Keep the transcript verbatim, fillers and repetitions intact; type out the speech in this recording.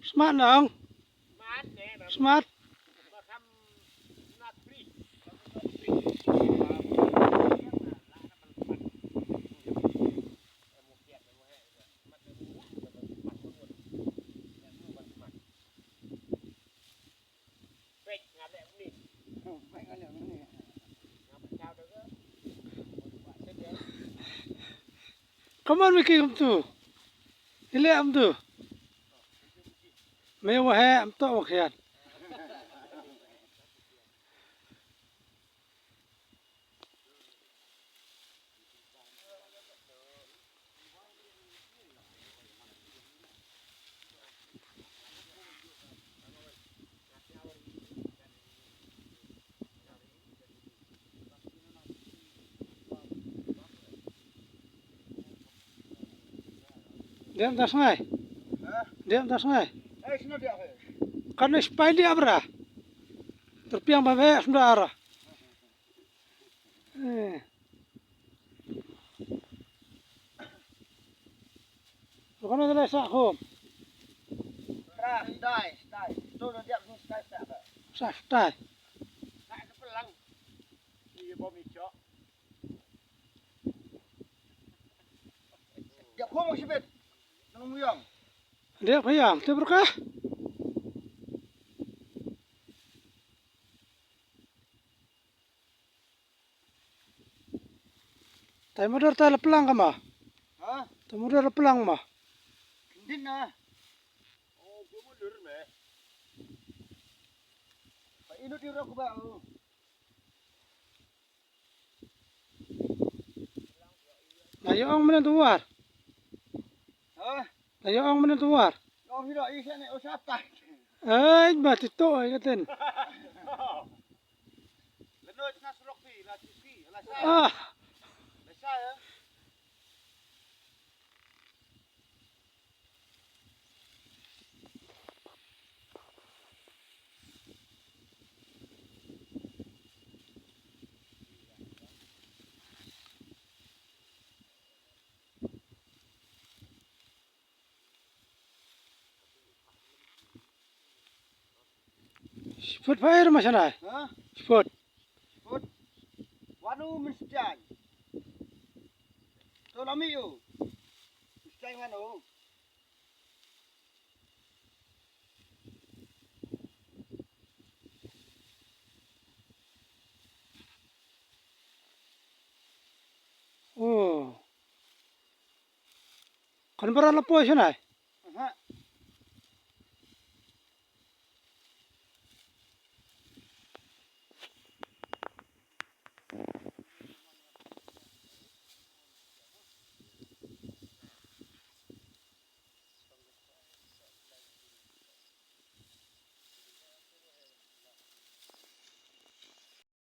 Smart nong. Smart. Come on, Mickey, come to. Ile am tu. Me wa he am to wa khian. Dem das ngai. Ha? Dem das ngai. Eh, sino dia, eh? Kan is pai dia bra. Terpiang ba be sendara. Eh. Lo kono dale sa khom. Ra, dai, dai. To lo dia ni stai sa. Sa stai. Sa sa pelang. Iya bom ijo. Dia khom sibet. Nang muyang. Dia payang, tu berkah. Tai mudar tai la plang kama. Ha? Tai mudar la plang ma. Kendin na. Oh, gua mundur, me. Pak Inut di rok ba. Oh. Na yo ong menen tu war. Ha? Na yo ong menen tu war. Ong hilo isa ne usata. Ai, ba ti to ai katen. Leno tna surok pi, la sisi, la sa. Ah. La sa ya. Siput fire ma sanai. Ha? Siput. Siput. Wanu menstian. To lami yo. Menstian wanu. Oh. Kan bara la poi sanai.